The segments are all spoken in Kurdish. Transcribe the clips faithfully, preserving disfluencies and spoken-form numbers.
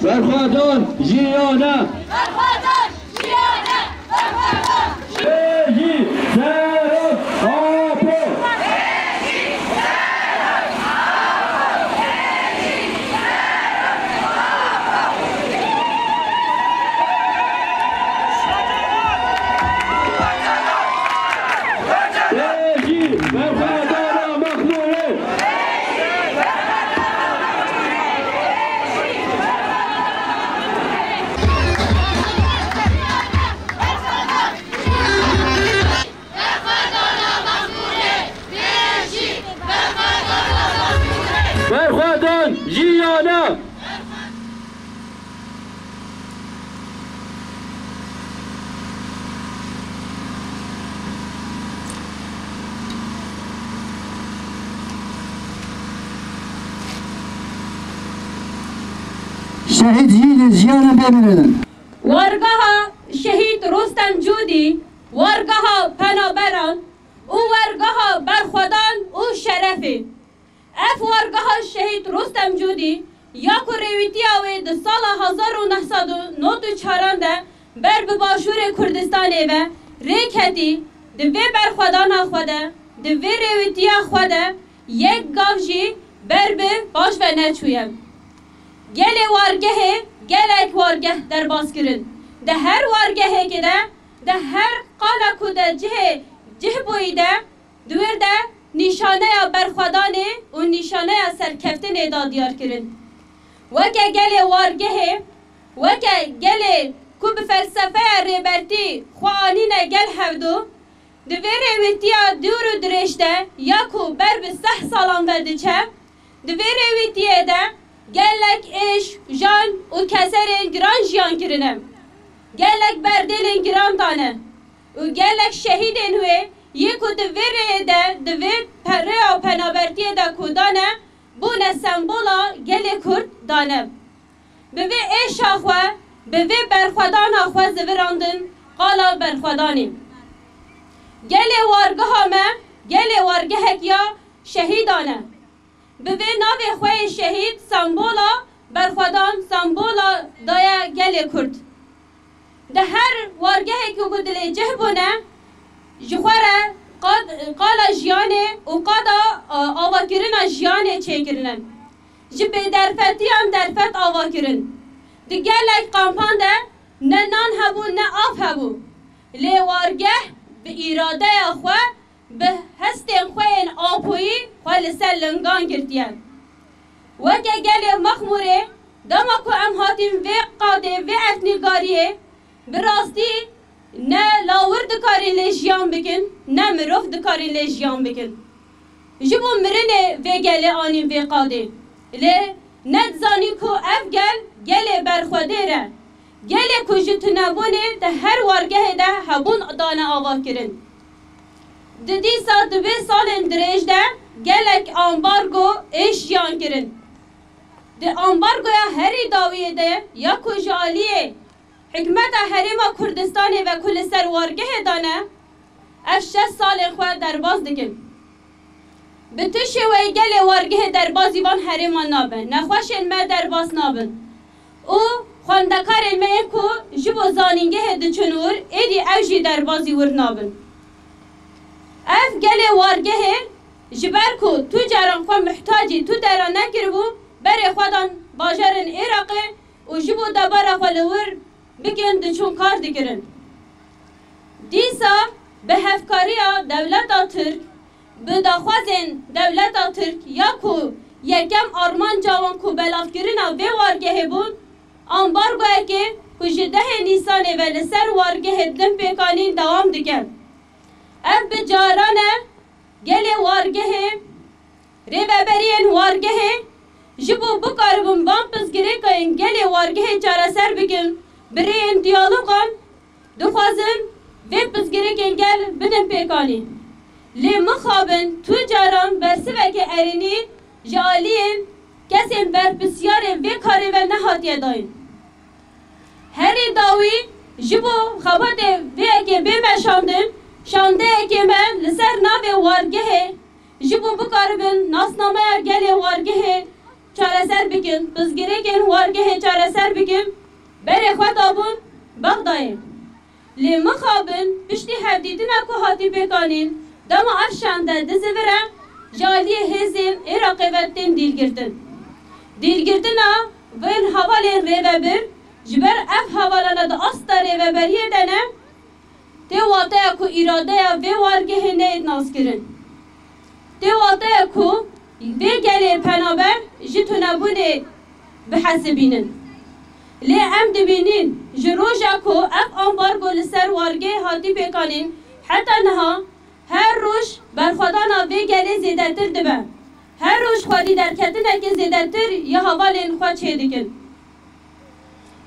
Berxwedan jiyane! Berxwedan jiyane! Berxwedan jiyane! Êjî seran apo! Êjî berxwedana Mexmûrê! Berxwedan jiyane! Şehîd jî li jiyanan bimînin. Wargeha Şehîd Rostem Cûdî, wargeha penaberan û wargeha berxwedan û şerefê. Ev wargeha Şehîd Rostem Cûdî ya ku rêwîtiya wê di sala hezar û neh sed û nod û çaran de ber bi Başûrê Kurdistanê ve rê ketî, di vê berxwedana xwe de, di vê rêwîtiya xwe de yek gav jî ber bi paş ve neçûye. Gelê wargehê gelek wargeh derbas kirin. Di her wargehekê de, di her qala ku de cihê cih bûyî de, di wir de nîşaneya berxwedanê û nîşaneya serkeftinê da diyar kirin. Weke gelê wargehê, weke gelê ku bi felsefeya Rêbertî xwe anîne gel hevdu, di vê rêwîtiya dûr û dirêj de ya ku ber bi seh salan ve diçe, di vê rêwîtiyê de gelek êş, jan û keserên giran jiyan kirine. Gelek berdêlên giran dane û gelek şehîdên wê yê ku di vê rêyê de, di vê pe-, rêya penabertiyê de ku dane, bûne sembola gelê Kurd dane. Bi vê êşa xwe, bi vê berxwedana xwe zivirandin qala berxwedanê. Gelê wargeha me, gelê wargehek ya şehîdan e. Bi vê navê xwe yê şehîd sembola berxwedan, sembola daye gelê Kurd. Di her wargehekî ku dilê cih bûne, ji xwe re qad-, qala jiyanê û qada, e, avakirina jiyanê çêkirine. Ji bêderfetiyan derfet ava kirin. Di gelek kampan de ne nan hebû, ne av hebû. Lê wargeh bi îradeya xwe, bi hestên xwe yên apoyî xwe li ser lingan girtiye. Weke gelê Mexmûrê, dema ku em hatîn vê qadê, vê efnîgariyê, bi rastî ne lawir dikarîn lê jiyan bikin, ne mirov dikarîn lê jiyan bikin. Ji bo mirinê vê gelê anîn vê qadê. Lê nedizanîn ku ev gel, gelê berxwedêr e. Gelê ku ji tunebûnê di her wargehê de hebûn dane avakirin. Di dîsa di vê salên dirêj de gelek ambargo êş jiyan kirin. Di ambargoya herî dawiyê de ya ku ji aliyê Hikûmeta Herêma Kurdistanê ve ku li ser wargehê dane, ev şeş salên xwe derbas dikin. Bi tu şêweyî gelê wargehê derbazî van herêman nabe. Nexweşên me derbas nabin. Û xwendekarên me yên ku ji bo zanîngehê diçin wir, êdî ew jî derbazî wir nabin. Ev gelê wargehê ji ber ku tu caran xwe mihtacî tu dera nekiribû, berê xwe dan bajarên Iraqê û ji bo debara xwe li wir bikin diçûn kar dikirin. Dîsa bi hevkariya dewleta Tirk, bi daxwazên dewleta Tirk ya ku yekem armanca wan ku belavkirina vê wargehê bûn, ambargoyekê ku ji dehê Nîsanê ve li ser wargehê din pêk anîn dewam dike. Ev bi caran e gelê wargehê, rêveberiyên wargehê ji bo bikaribin van pirsgirêkên gelê wargehê çareser bikin, bi rêyên diyalogan dixwazin vê pirsgirêkên gel bidin pêkanî. Lê mixabin tu caran bersiveke erênî ji aliyên kesên berpirsiyarê vê karê ve nehatiye dayîn. Herî dawî ji bo xebatê vê yekê bê meşandin, şandeyekê me li ser navê wargehê, ji bo bikaribin nasnameya gelê wargehê çareser bikin, pirsgirêkên wargehê çareser bikin, berê xwe dabûn Bexdayê. Lê mixabin piştî hevdîtina ku hatî pêkanîn, dema ev şande dizivire, ji aliyê hêzên Iraqê ve tên dîlgirtin. Dîlgirtina vên hevalên rêvebir, ji ber ev hevalana di asta rêveberiyê de ne, tê wateya ku îradeya vê wargehê neyê naskirin. Tê wateya ku vê gelê penaber ji tunebûnê bihesibînin. Lê em dibînin, ji roja ku ev ambargo li ser wargehê hatî pêkanîn, heta niha her roj berxwedana vê gelê zêdetir dibe. Her roj xwedî derketineke zêdetir ya hevalên xwe çêdikin.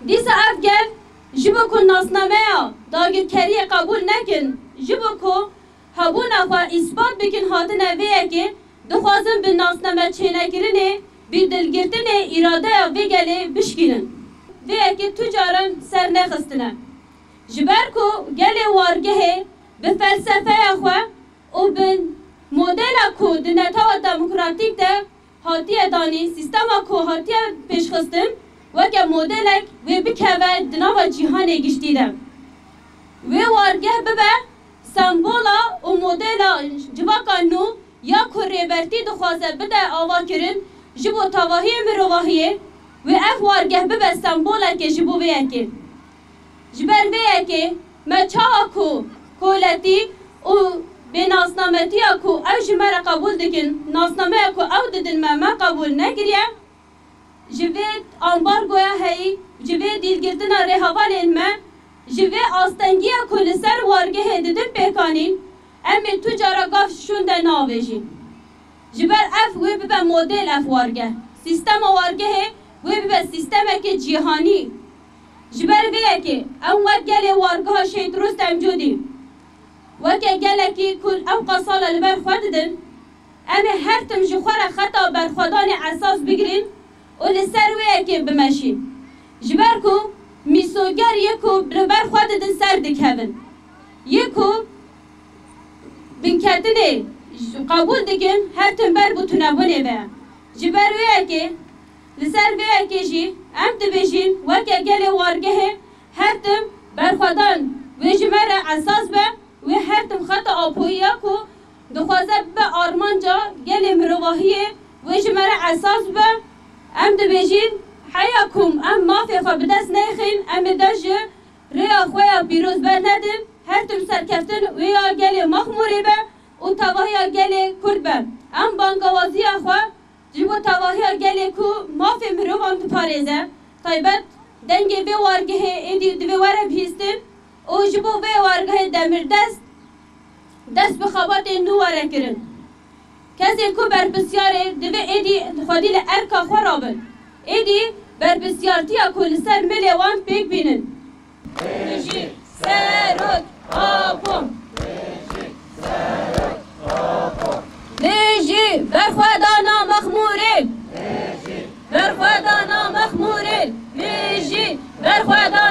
Dîsa ev gel ji bo ku nasnameya dagirkeriyê qebûl nekin, ji bo ku hebûna xwe îspat bikin hatine vê yekê, dixwazin bi nasname çênekirinê, bi dîlgirtinê îradeya vê gelê bişkînin. Vê yekê tu caran ser nexistine. Ji ber ku gelê wargehê bi felsefeya xwe û bi modela ku di netewa demokratîk de hatiye danî, sîstema ku hatiye pêşxistin, weke modelek wê bikeve di nava cîhanê giştî de. Wê wargeh bibe sembola û modela civaka nû ya ku rêbertî dixwaze bide avakirin ji bo tevahiyê mirovahiyê, wê ev wargeh bibe semboleke ji bo vê yekê. Ji ber vê yekê me çawa ku koletî û bênasnametiya ku ew ji me re qebûl dikin, nasnameya ku ew didin me, me qebûl nekiriye, ji vê ambargoya heyî, ji vê dîlgirtina rêhevalên me, ji vê astengiya ku li ser wargehê didin pêkanîn, em ê tu cara gav şûnde navêjîn. Ji ber ev wê bibe model ev wargeh. Sîstema wargehê wê bibe sîstemeke cîhanî. Ji ber vê yekê em wek gelê wargeha Şehîd Rustem Cûdî, weke gelekî ku ew qasala li ber xwe didin, em ê her tim ji xwe re xeta berxwedanê esas bigrin û li ser wê yekê bimeşîn. Ji ber ku mîsoger yê ku li ber xwe didin ser dikevin. Yê ku binketinê qebûl dikin, her tim ber bi tunebûnê ve ye. Ji ber wê yekê, li ser vê yekê jî em dibêjin, weke gelê wargehê her tim berxwedan wê ji me re esas be, wê her tim xeta apoyiya ku dixwaze bibe armanca gelê mirovahiyê wê ji me re esas be. Em dibêjin, heya ku em mafê xwe bi dest neyxin, em ê dest ji rêya xwe ya pîroz bernedin, her tim serkeftin wê ya gelê Mexmûrê be û tevahiya gelê Kurd be. Em bangewaziya xwe ji bo tevahiya gelê ku mafê mirovan diparêze, taybet dengê vê wargehê êdî divê were bihîstin û ji bo vê wargehê demirdest dest bi xebatên nû were kirin. Kesên ku berpirsiyar ê, divê êdî xwedî li erka xwe rabin. Êdî berpirsiyartiya ku li ser milê wan pêk bînin. Bijî Serok Apo! Bijî berxwedana Mexmûrê! Berxwedana Mexmûrê! Bijî berxwedana